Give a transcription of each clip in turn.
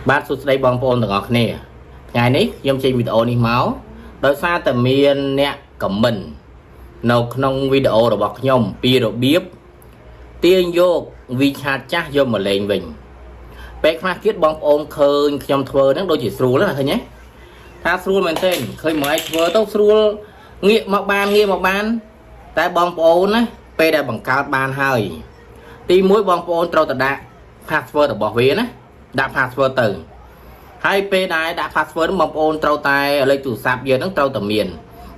បាទសួស្តីបងប្អូនទាំងអស់គ្នាថ្ងៃនេះខ្ញុំចេញវីដេអូនេះមកដោយសារតែមានអ្នក comment នៅក្នុងវីដេអូរបស់ខ្ញុំពីរបៀបទាញយក WeChat ចាស់យកមកលេងវិញពេលខ្លះទៀតបងប្អូនឃើញខ្ញុំធ្វើហ្នឹងដូចជាស្រួលណាឃើញទេថាស្រួលមែនទែនឃើញមកឯងធ្វើទៅស្រួលងាកមកបានងាកមកបាន តែបងប្អូនណាពេលដែលបង្កើតបានហើយទីមួយបងប្អូនត្រូវតែដាក់ password របស់វាណាដាក់ password ទៅហើយពេលដែលដាក់ password ហ្នឹងបងប្អូនត្រូវតែលេខទូរស័ព្ទយើងហ្នឹងត្រូវតែមាន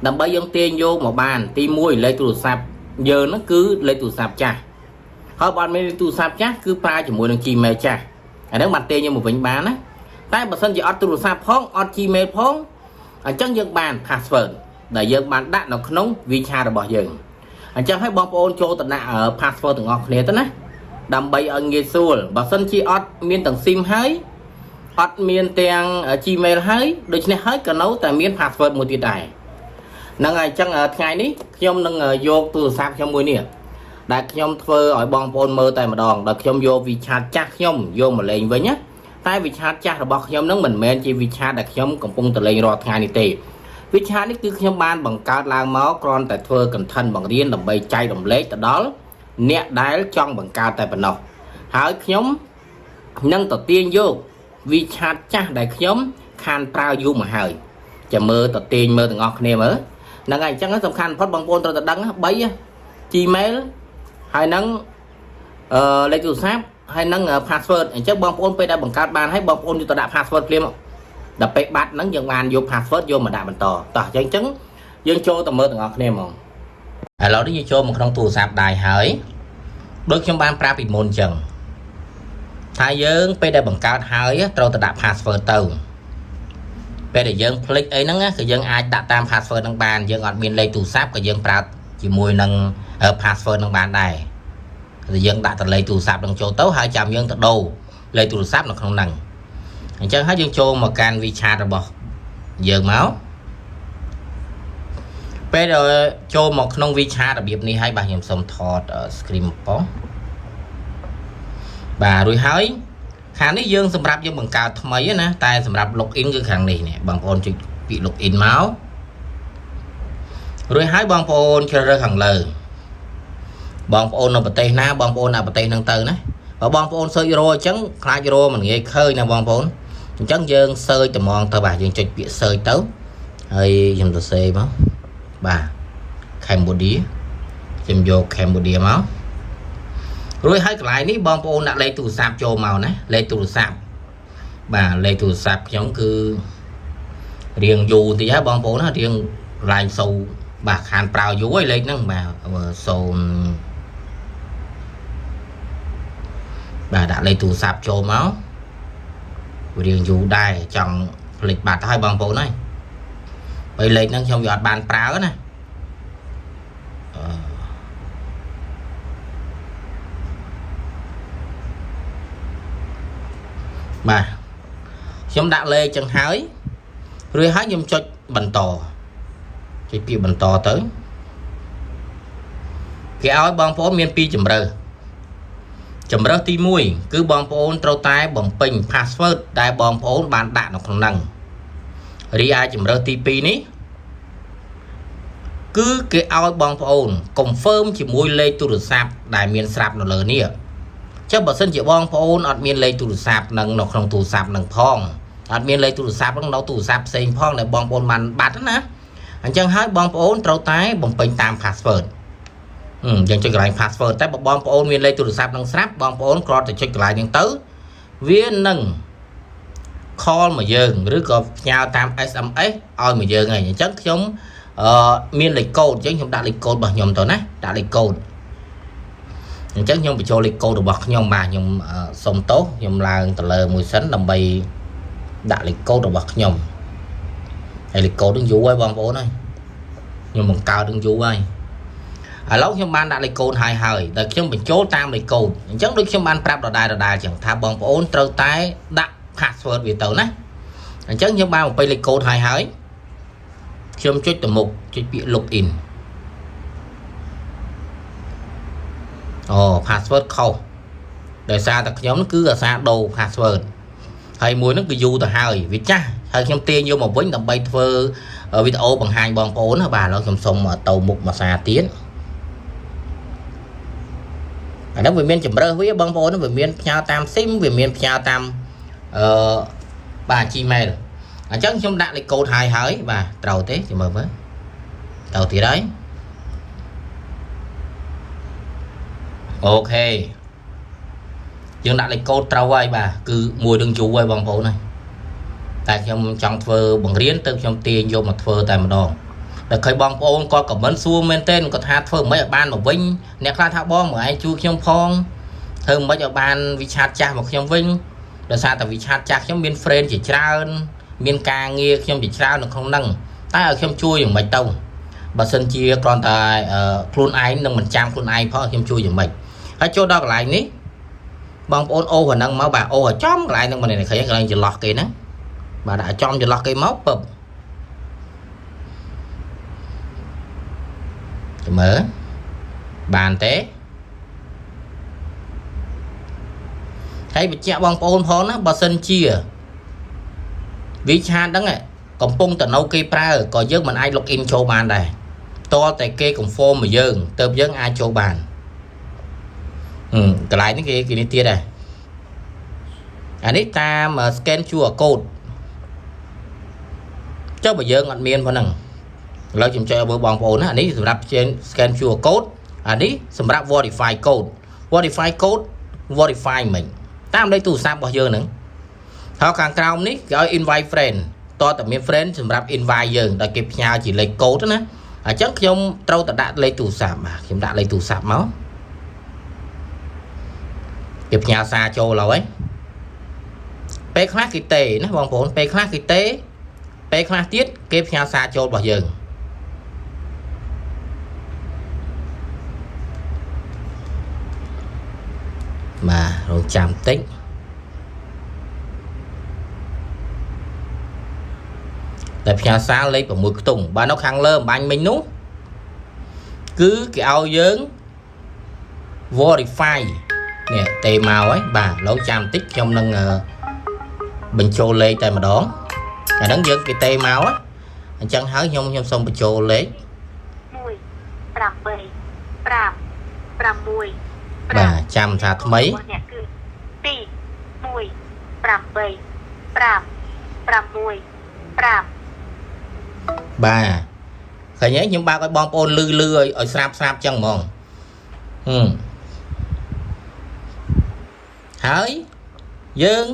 ដើម្បីយើងទាញយកមកបានទី1លេខទូរស័ព្ទយើងហ្នឹងគឺលេខទូរស័ព្ទចាស់ហើយបើអត់មានលេខទូរស័ព្ទចាស់គឺប្រើជាមួយនឹង Gmail ចាស់អាហ្នឹងបានទាញយកមកវិញបានណាតែបើសិនជាអត់ទូរស័ព្ទផងអត់ Gmail ផងអញ្ចឹងយើងបាន password ដែលយើងបានដាក់នៅក្នុង WeChat របស់យើងអញ្ចឹងឲ្យបងប្អូនចូលទៅដាក់ password ទាំងអស់គ្នាទៅណាដើម្បីឲ្យងាយស្រួលបើសិនជាអត់មានទាំង SIM ហើយអត់មានទាំង Gmail ហើយដូច្នេះហើយក៏នៅតែមាន password មួយទៀតដែរហ្នឹងហើយអញ្ចឹងថ្ងៃនេះខ្ញុំនឹងយកទូរស័ព្ទខ្ញុំមួយនេះដែលខ្ញុំធ្វើឲ្យបងប្អូនមើលតែម្ដងដល់ខ្ញុំយក WeChat ចាស់ខ្ញុំយកមកលេងវិញណាតែ WeChat ចាស់របស់ខ្ញុំនឹងមិនមែនជា WeChat ដែលខ្ញុំកំពុងតែលេងរាល់ថ្ងៃនេះទេ WeChat នេះគឺខ្ញុំបានបង្កើតឡើងមកគ្រាន់តែធ្វើ content បង្រៀនដើម្បីចែករំលែកទៅដល់អ្នកដែលចង់បង្កើតតែប៉ុណ្ណោះហើយខ្ញុំនឹងទៅទាញយក WeChat ចាស់ដែលខ្ញុំខានប្រើយូរមកហើយចាំមើលទៅទាញមើលទាំងអស់គ្នាមើលហ្នឹងហើយអញ្ចឹងសំខាន់បំផុតបងប្អូនត្រូវតែដឹង3 Gmail ហើយនឹងលេខទូរស័ព្ទហើយនឹង password អញ្ចឹងបងប្អូនពេលដែលបង្កើតបានហើយបងប្អូនយកទៅដាក់ password ភ្លាមដល់ពេលបាត់ហ្នឹងយើងបានយក password យកមកដាក់បន្តតោះអញ្ចឹងយើងចូលទៅមើលទាំងអស់គ្នាហ្មងឥឡូវនេះយើងចូលមកក្នុងទូរស័ព្ទដៃហើយដូចខ្ញុំបានប្រាប់ពីមុនអញ្ចឹងថាយើងពេលដែលបង្កើតហើយត្រូវទៅដាក់ password ទៅពេលដែលយើងភ្លេចអីហ្នឹងគឺយើងអាចដាក់តាម password ហ្នឹងបានយើងអត់មានលេខទូរស័ព្ទក៏យើងប្រើជាមួយនឹង password ហ្នឹងបានដែរតែយើងដាក់តែលេខទូរស័ព្ទហ្នឹងចូលទៅហើយចាំយើងទៅដូរលេខទូរស័ព្ទនៅក្នុងហ្នឹងអញ្ចឹងហើយយើងចូលមកកាន់ WeChat របស់យើងមកពេលដែលចូលមកក្នុង WeChat របៀបនេះហើយបាទខ្ញុំសូមថត screen ប៉ុងបាទរួចហើយខាងនេះយើងសម្រាប់យើងបង្កើតថ្មីណាតែសម្រាប់ login គឺខាងនេះនេះបងប្អូនចុចពាក្យ login មករួចហើយបងប្អូនជ្រើសរើសខាងលើបងប្អូននៅប្រទេសណាបងប្អូននៅប្រទេសហ្នឹងទៅណាបើបងប្អូន search រកអញ្ចឹងខ្លាចរកមិនងាយឃើញណាបងប្អូនអញ្ចឹងយើង search ត្មងទៅបាទយើងចុចពាក្យ search ទៅហើយខ្ញុំសរសេរមកបាទ Cambodia ខ្ញុំយក Cambodia មករួចហើយកន្លែងនេះបងប្អូនដាក់លេខទូរស័ព្ទចូលមកណាលេខទូរស័ព្ទបាទលេខទូរស័ព្ទខ្ញុំគឺរៀងយូរបន្តិចហើយបងប្អូនណារៀងឡើងសូវបាទខានប្រើយូរហើយលេខហ្នឹងបាទ0បាទដាក់លេខទូរស័ព្ទចូលមករៀងយូរដែរចង់ភ្លេចបាត់ហើយបងប្អូនហើយបើលេខហ្នឹងខ្ញុំវាអត់បានប្រើណាអឺបាទខ្ញុំដាក់លេខចឹងហើយរួចហើយខ្ញុំចុចបន្តចុចពាក្យបន្តទៅគេឲ្យបងប្អូនមានពីរជំរើសជំរើសទី1គឺបងប្អូនត្រូវតែបំពេញ password ដែលបងប្អូនបានដាក់នៅក្នុងហ្នឹងរីឯជំរើសទី2នេះគឺគេឲ្យបងប្អូន confirm ជាមួយលេខទូរស័ព្ទដែលមានស្រាប់នៅលើនេះចុះបើសិនជាបងប្អូនអត់មានលេខទូរស័ព្ទនឹងនៅក្នុងទូរស័ព្ទនឹងផងអត់មានលេខទូរស័ព្ទនឹងនៅទូរស័ព្ទផ្សេងផងដែលបងប្អូនបានបាត់ណាអញ្ចឹងហើយបងប្អូនត្រូវតែបំពេញតាម password យើងចុចកន្លែង password តែបើបងប្អូនមានលេខទូរស័ព្ទនឹងស្រាប់បងប្អូនគ្រាន់តែចុចកន្លែងហ្នឹងទៅវានឹង call មកយើងឬក៏ផ្ញើតាម SMS ឲ្យមកយើងហើយអញ្ចឹងខ្ញុំអឺមានលេខកូដអញ្ចឹងខ្ញុំដាក់លេខកូដរបស់ខ្ញុំទៅណាដាក់លេខកូដអញ្ចឹងខ្ញុំបញ្ចូលលេខកូដរបស់ខ្ញុំបាទខ្ញុំសុំទោសខ្ញុំឡើងទៅលើមួយសិនដើម្បីដាក់លេខកូដរបស់ខ្ញុំហើយលេខកូដនឹងយូរហើយបងប្អូនហើយខ្ញុំបង្កើតនឹងយូរហើយឥឡូវខ្ញុំបានដាក់លេខកូដហើយហើយដែលខ្ញុំបញ្ចូលតាមលេខកូដអញ្ចឹងដូចខ្ញុំបានប្រាប់ដដែលដដែលអញ្ចឹងថាបងប្អូនត្រូវតែដាក់ password វាទៅណាអញ្ចឹងខ្ញុំបានបំពេញលេខកូដហើយហើយខ្ញុំចុចទៅមុខចុចពាក្យ login អូ password ខុសដោយសារតែខ្ញុំគឺអាសាដូរ password។ ហើយមួយហ្នឹងគឺយូរទៅហើយវាចាស់ហើយខ្ញុំទាញយកមកវិញដើម្បីធ្វើវីដេអូបង្ហាញបងប្អូនណាបាទឥឡូវខ្ញុំសុំទៅមុខមួយសារទៀតអាហ្នឹងវាមានជំរើសវាបងប្អូនវាមានផ្ញើតាម SIM វាមានផ្ញើតាមអឺបាទ Gmail អញ្ចឹងខ្ញុំដាក់លេខកូដហើយហើយបាទត្រូវទេចាំមើលមើលត្រូវទៀតហើយ OK យើងដាក់លេខកូដត្រូវហើយបាទគឺមួយនឹងយូរហើយបងប្អូនហើយតែខ្ញុំចង់ធ្វើបង្រៀនទៅខ្ញុំទាញយកមកធ្វើតែម្ដងតែឃើញបងប្អូនគាត់ comment សួរមែនទែនគាត់ថាធ្វើមិនឲ្យបានមកវិញអ្នកខ្លះថាបងមកឯងជួយខ្ញុំផងធ្វើមិនឲ្យបាន WeChat ចាស់មកខ្ញុំវិញដោយសារតែ WeChat ចាស់ខ្ញុំមាន friend ជាច្រើនមានការងារខ្ញុំជាច្រើននៅក្នុងហ្នឹងតែឲ្យខ្ញុំជួយយ៉ាងម៉េចទៅបើសិនជាគ្រាន់តែខ្លួនឯងនឹងមិនចាំខ្លួនឯងផងឲ្យខ្ញុំជួយយ៉ាងម៉េចហើយចូលដល់កន្លែងនេះបងប្អូនអូសអាហ្នឹងមកបាទអូសឲ្យចំកន្លែងហ្នឹងមកនេះឃើញកន្លែងចន្លោះគេហ្នឹងបាទដាក់ចំចន្លោះគេមកពឹបចាំមើលបានទេហើយបញ្ជាក់បងប្អូនផងណាបើសិនជា WeChat ហ្នឹងកំពុងតែនៅគេប្រើក៏យើងមិនអាច log in ចូលបានដែរតតែគេ confirm មកយើងទៅយើងអាចចូលបានកន្លែងនេះគេគេនេះទៀតដែរអានេះតាម scan QR code ចុះបើយើងអត់មានប៉ុណ្ណឹងឥឡូវខ្ញុំចុចឲ្យមើលបងប្អូនណាអានេះសម្រាប់ scan QR code អានេះសម្រាប់ verify code verify code verify មិញតាមលេខទូរស័ព្ទរបស់យើងហ្នឹងហើយខាងក្រោមនេះគេឲ្យ invite friend តើតើមាន friend សម្រាប់ invite យើងដល់គេផ្ញើជាលេខកូដណាអញ្ចឹងខ្ញុំត្រូវតែដាក់លេខទូរស័ព្ទបាទខ្ញុំដាក់លេខទូរស័ព្ទមកគេផ្ញើសារចូលហើយពេលខ្លះគេទេណាបងប្អូនពេលខ្លះគេទេពេលខ្លះទៀតគេផ្ញើសារចូលរបស់យើងបាទរងចាំតិចតែផ្ញើសារលេខ6ខ្ទង់បាទនៅខាងលើអំបញ្ញមិញនោះគឺគេឲ្យយើង verify នេះទេមកហើយបាទឡូវចាំតិចខ្ញុំនឹងបញ្ចូលលេខតែម្ដងអាហ្នឹងយើងគេទេមកអញ្ចឹងហើយខ្ញុំខ្ញុំសូមបញ្ចូលលេខ 1 8 5 6 បាទចាំថាថ្មី របស់អ្នកគឺ2 1 8 5 6 5 បាទឃើញទេខ្ញុំបើកឲ្យបងប្អូនលឺលឺឲ្យឲ្យស្រាប់ស្រាប់ចឹងហ្មងហឹមហើយយើង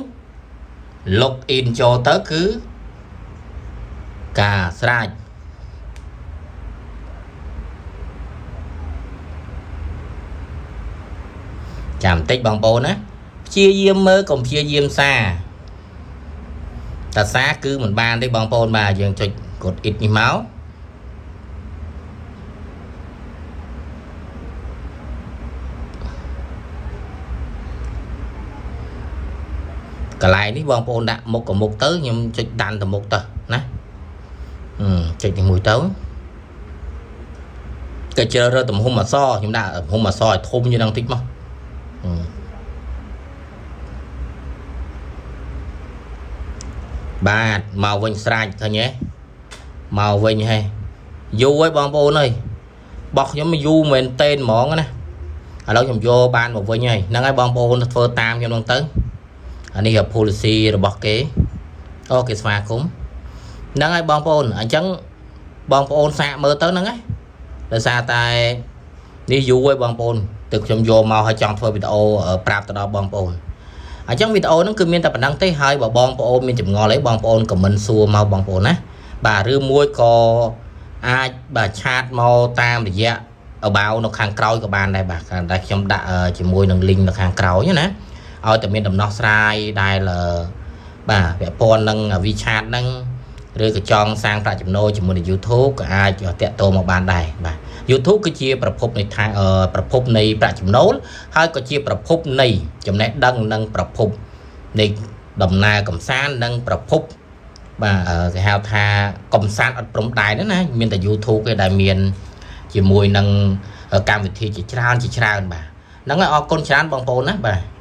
log in ចូលទៅគឺការស្រាច់ចាំបន្តិចបងប្អូនណាព្យាយាមមើលកុំព្យាយាមសារតាសារគឺមិនបានទេបងប្អូនបាទយើងចុចកด it នេះមកកន្លែងនេះបងប្អូនដាក់មុខក៏មុខទៅខ្ញុំចុចដានទៅមុខទៅណាចុចនេះមួយទៅគេជ្រើសរើសទំហំអក្សរខ្ញុំដាក់ទំហំអក្សរឲ្យធំជាងនឹងតិចមកបាទមកវិញស្រាច់ឃើញទេមកវិញហេយូរហើយបងប្អូនអើយបោះខ្ញុំយូរមែនតេនហ្មងណាឥឡូវខ្ញុំយកបានមកវិញហើយហ្នឹងហើយបងប្អូនធ្វើតាមខ្ញុំហ្នឹងទៅអានេះ policy របស់គេអូគេស្វាគមន៍ហ្នឹងហើយបងប្អូនអញ្ចឹងបងប្អូនសាកមើលទៅហ្នឹងណាដោយសារតែនេះយូរហើយបងប្អូនទើបខ្ញុំយកមកឲ្យចង់ធ្វើវីដេអូប្រាប់ទៅដល់បងប្អូនអញ្ចឹងវីដេអូហ្នឹងគឺមានតែប៉ុណ្្នឹងទេហើយបើបងប្អូនមានចម្ងល់អីបងប្អូន comment សួរមកបងប្អូនណាបាទឬមួយក៏អាចបាទ chat មកតាមរយៈ about នៅខាងក្រោយក៏បានដែរបាទតែខ្ញុំដាក់ជាមួយនឹង link នៅខាងក្រោយណាឲ្យតែមានដំណោះស្រាយដែលបាទពាក់ព័ន្ធនឹង WeChat ហ្នឹងឬក៏ចង់សាងប្រាក់ចំណូលជាមួយនឹង YouTube ក៏អាចតាក់ទងមកបានដែរបាទ YouTube គឺជាប្រភពនៃថាប្រភពនៃប្រាក់ចំណូលហើយក៏ជាប្រភពនៃចំណេះដឹងនិងប្រភពនៃដំណើរកំសាន្តនិងប្រភពបាទគេហៅថាកំសាន្តអត់ព្រំដែនណាមានតែ YouTube ទេដែលមានជាមួយនឹងកម្មវិធីជាច្រើនជាច្រើនបាទហ្នឹងហើយអរគុណច្រើនបងប្អូនណាបាទ។